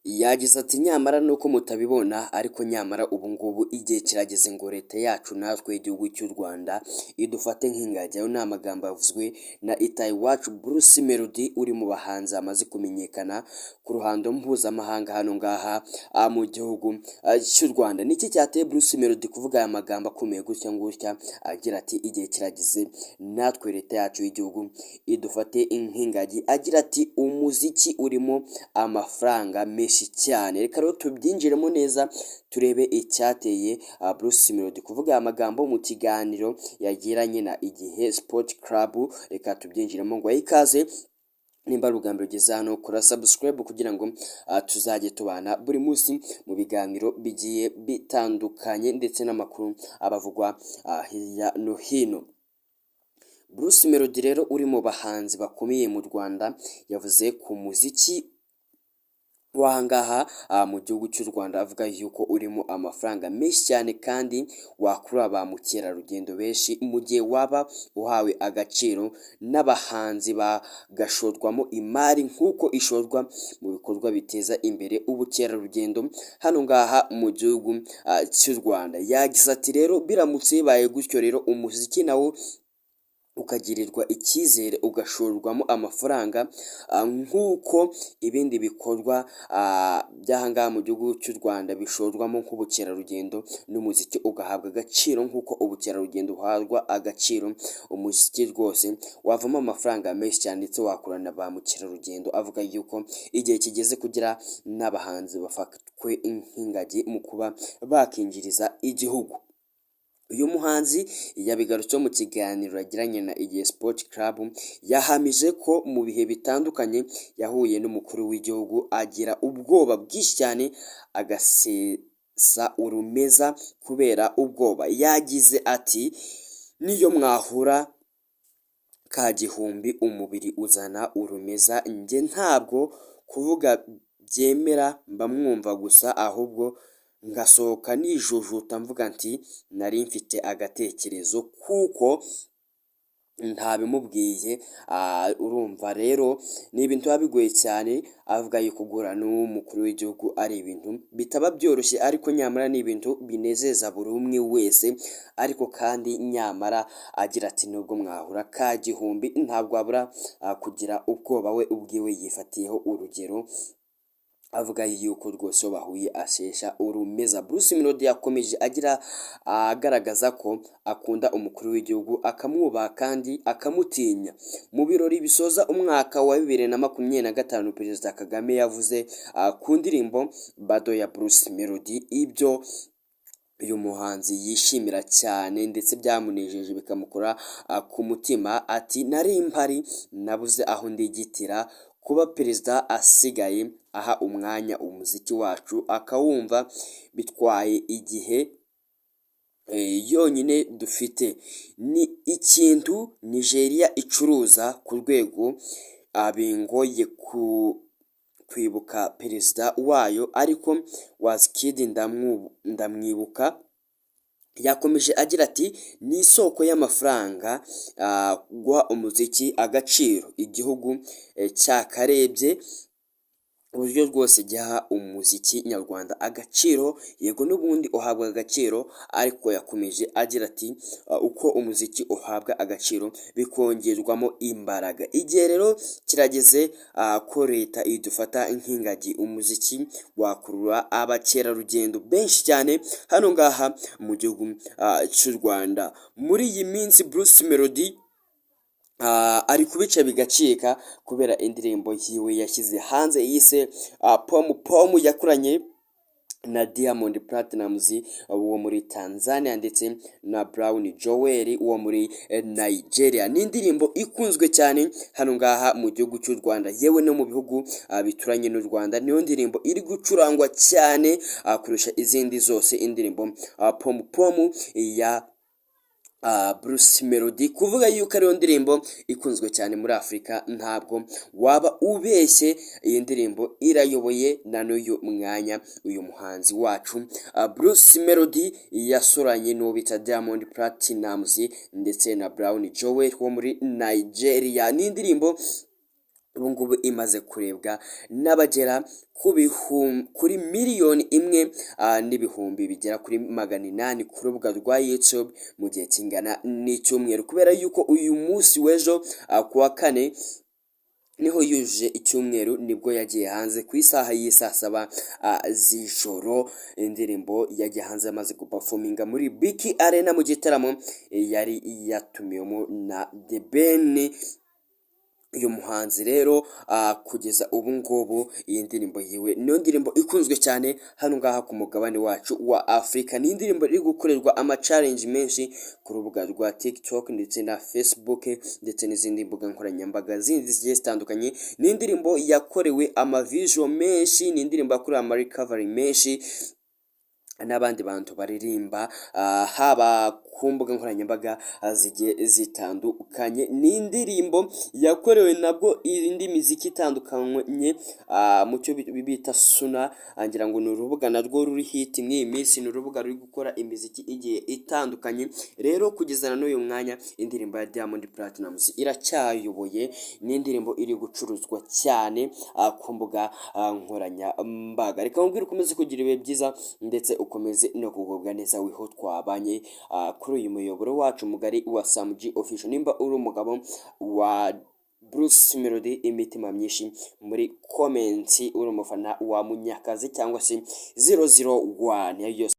Yagize ati: "Nyamara nuko mutabibona, ariko nyamara ubu ngubu igihe kirageze ngo leta yacu natwe igihugu cy'u Rwanda idufate nk'ingagi." Ayo ni amagambo yavuzwe na Itahiwacu Bruce Melody, uri mu bahanzi bamaze kumenyekana ku ruhando mpuzamahanga hano ngaha mu gihugu cy'u Rwanda. Niki cyateye Bruce Melody kuvuga aya magambo akomeye gutya ngutya, agira ati: "Igihe kirageze natwe leta yacu y'igihugu idufate nk'ingagi"? Agira ati: "Umuziki urimo amafaranga menshi cyane." Reka rero tubyinjiremo neza, turebe icyateye Bruce Melody kuvuga aya magambo mu kiganiro yagiranye na Igihe Sport Club. Reka tubyinjiremo ngo ikaze. Nimba ari ubwa mbere ugeze hano, kora subscribe kugira ngo tuzajye tubana buri munsi mu biganiro bigiye bitandukanye ndetse n'amakuru abavugwa hirya no hino. Bruce Melody rero, uri mu bahanzi bakomeye mu Rwanda, yavuze ku muziki w'ahangaha mu gihugu cy'u Rwanda, avuga yuko urimo amafaranga menshi cyane kandi wakurura ba mukerarugendo benshi mu gihe waba uhawe agaciro n'abahanzi, bagashorwamo imari nk'uko ishorwa mu bikorwa biteza imbere ubukerarugendo hano ngaha mu gihugu cy'u Rwanda. Yagize ati: "Rero biramutse bibaye gutyo rero, umuziki nawo ukagirirwa icyizere, ugashorwamo amafaranga nk'uko ibindi bikorwa by'ahangaha mu gihugu cy'u Rwanda bishorwamo nk'ubukerarugendo, n'umuziki ugahabwa agaciro nk'uko ubukerarugendo buhabwa agaciro, umuziki rwose wavamo amafaranga menshi cyane ndetse wakurura na ba mukerarugendo." Avuga yuko igihe kigeze kugira n'abahanzi bafatwe nk'ingagi mu kuba bakinjiriza igihugu. Uyu muhanzi yabigarutseho mu kiganiro yagiranye na Igihe Sport Club. Yahamije ko mu bihe bitandukanye yahuye n'umukuru w'igihugu agira ubwoba bwinshi cyane, agasesa urumeza kubera ubwoba. Yagize ati: "Niyo mwahura ka gihumbi, umubiri uzana urumeza. Njye ntabwo kuvuga byemera, mba mwumva gusa, ahubwo ngasohoka nijujuta mvuga nti nari mfite agatekerezo kuko ntabimubwiye." Urumva rero ni ibintu biba bigoye cyane. Avuga yuko guhura n'umukuru w'igihugu ari ibintu bitaba byoroshye, ariko nyamara ni ibintu binezeza buri umwe wese. Ariko kandi nyamara agira ati: "Nubwo mwahura ka gihumbi, ntabwo wabura kugira ubwoba." We ubwiwe yifatiyeho urugero, avuga yuko rwose iyo bahuye ashesha urumeza. Bruce Melody yakomeje agira agaragaza ko akunda umukuru w'igihugu, akamwubaha kandi akamutinya. Mu birori bisoza umwaka wa 2025, Perezida Kagame yavuze ku ndirimbo Bado ya Bruce Melody, ibyo uyu muhanzi yishimira cyane ndetse byamunejeje bikamukora ku mutima. Ati: "Nari mpari, nabuze aho ndigitira kuba perezida asigaye aha umwanya umuziki wacu akawumva. Bitwaye igihe yonyine dufite ni ikintu Nigeria icuruza ku rwego bingoye kwibuka perezida wayo, ariko Wizkid ndamwibuka." Yakomeje agira ati: "Ni isoko y'amafaranga guha umuziki agaciro. Igihugu cyakarebye uburyo rwose giha umuziki nyarwanda agaciro. Yego, n'ubundi uhabwa agaciro." Ariko yakomeje agira ati: "Uko umuziki uhabwa agaciro bikongerwamo imbaraga. Igihe rero kirageze ko leta idufata nk'ingagi. Umuziki wakurura abakerarugendo benshi cyane hano ngaha mu gihugu cy'u Rwanda." Muri iyi minsi Bruce Melody ari kubica bigacika kubera indirimbo yiwe yashyize hanze yise Pom Pom, yakoranye na Diamond Platnumz wo muri Tanzania ndetse na Brown Joel wo muri Nigeria. Ni indirimbo ikunzwe cyane hano ngaha mu gihugu cy'u Rwanda, yewe no mu bihugu bituranye n'u Rwanda. Niyo ndirimbo iri gucurangwa cyane kurusha izindi zose, indirimbo Pom Pom ya Bruce Melody. Kuvuga yuko ariyo ndirimbo ikunzwe cyane muri Afurika ntabwo waba ubeshye. Iyi ndirimbo irayoboye na n'uyu mwanya. Uyu muhanzi wacu Bruce Melody yasuranye n'uwo bita Diamond Platnumz ndetse na Brown Joel wo muri Nigeria. Ni indirimbo Ubu ngubu imaze kurebwa n'abagera kuri 1 miliyoni n'ibihumbi bigera kuri 800 ku rubuga rwa YouTube mu gihe kingana n'icyumweru, kubera yuko uyu munsi w'ejo ku wa kane niho yujuje icyumweru, nibwo yagiye hanze ku isaha y'isaa 7 z'ijoro. Indirimbo yagiye hanze amaze guperforminga muri BK Arena mu gitaramo yari yatumiwemo na The Ben. Uyu muhanzi rero, kugeza ubu ngubu iyi ndirimbo yiwe niyo ndirimbo ikunzwe cyane hano ngaha ku mugabane wacu wa Afurika. Ni indirimbo iri gukorerwa ama challenge menshi ku rubuga rwa TikTok ndetse na Facebook ndetse n'izindi mbuga nkoranyambaga zindi zigiye zitandukanye. Ni indirimbo yakorewe ama visual menshi, ni indirimbo yakorewe ama recovery menshi n'abandi bantu baririmba, haba ku mbuga nkoranyambaga zigiye zitandukanye. Ni indirimbo yakorewe nabwo indi miziki itandukanye mu cyo bita Suno. Ngira ngo ni urubuga narwo ruri hit muri iyi minsi, ni urubuga ruri gukora imiziki igiye itandukanye. Rero kugeza na n'uyu mwanya indirimbo ya Diamond Platnumz iracyayoboye, ni indirimbo iri gucuruzwa cyane ku mbuga nkoranyambaga. Reka nkubwire ukomeze kugira ibihe byiza ndetse ukomeze no kugubwa neza, wiho twabanye kuri uyu muyoboro wacu mugari wa Sam G Official. Nimba uri umugabo wa Bruce Melody, imitima myinshi muri comment. Uri umufana wa Munyakazi cyangwa se 001 yose.